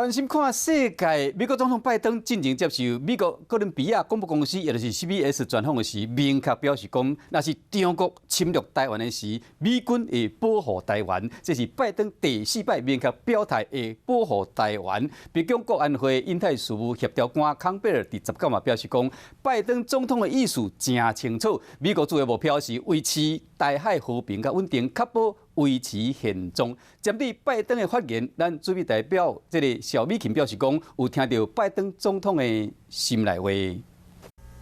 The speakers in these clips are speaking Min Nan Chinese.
關心看世界，美國總統拜登進前接受美國哥倫比亞廣播公司，也就是 CBS 專訪的時，明確表示講，若是中國侵略台灣的時，美軍會保護台灣。這是拜登第四擺明確表態會保護台灣。白宮國安會印太事務協調官康貝爾佇19嘛表示講，拜登總統的意思誠清楚，美國主要目標是維持台海和平佮穩定，確保維持現狀。針對拜登的發言，咱駐美代表這个蕭美琴表示講，有聽著拜登總統的心內話。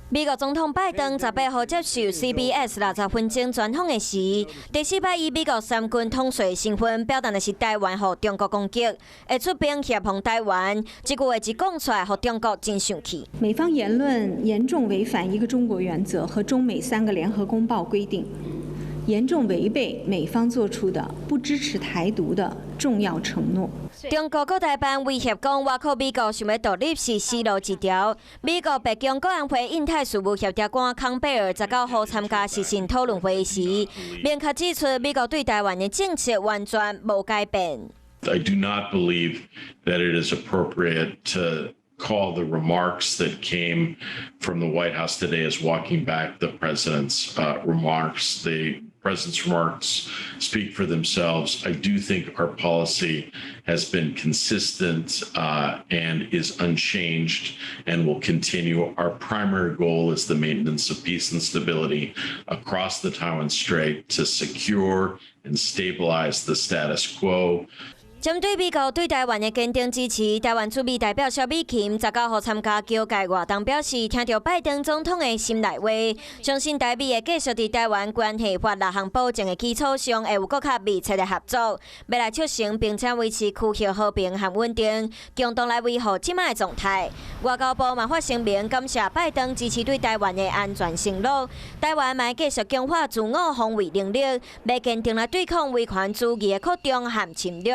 美國總統拜登18號接受 CBS 60分鐘專訪的時，第四擺以美國三軍統帥身份表達的是台灣予中國攻擊，會出兵協防台灣。這句話一講出來，予中國真生氣。美方言論嚴重違反一個中國原則和中美三個聯合公報規定，嚴重違背美方做出的不支持台獨的重要承諾。中國國台辦威脅講，倚靠美國想欲獨立是死路一條。美國白宮國安會印太事務協調官康貝爾19號參加視訊討論會時，明確指出美國對台灣的政策完全無改變。 I do not believe that it is appropriate to call the remarks that came from the White House today as walking back the president's remarks. The president's remarks speak for themselves. I do think our policy has been consistent and is unchanged and will continue. Our primary goal is the maintenance of peace and stability across the Taiwan Strait to secure and stabilize the status quo. 針對美國對台灣的堅定支持，台灣駐美代表蕭美琴19號參加僑界活動表示，聽著拜登總統的心內話，相信台美會繼續佇台灣關係法六項保證的基礎上，會有閣較密切的合作，欲來促成並且維持區域和平和穩定，共同來維護這擺的狀態。外交部嘛發聲明感謝拜登支持對台灣的安全承諾，台灣嘛會繼續強化自我防衛能力，欲堅定來對抗威權主義的擴張和侵略。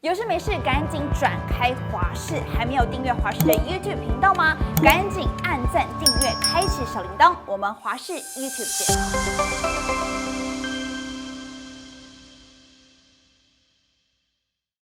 有事沒事趕緊轉開華視，還沒有訂閱華視的 YouTube 頻道嗎？趕緊按讚、訂閱、開啟小鈴鐺，我們華視 YouTube 見。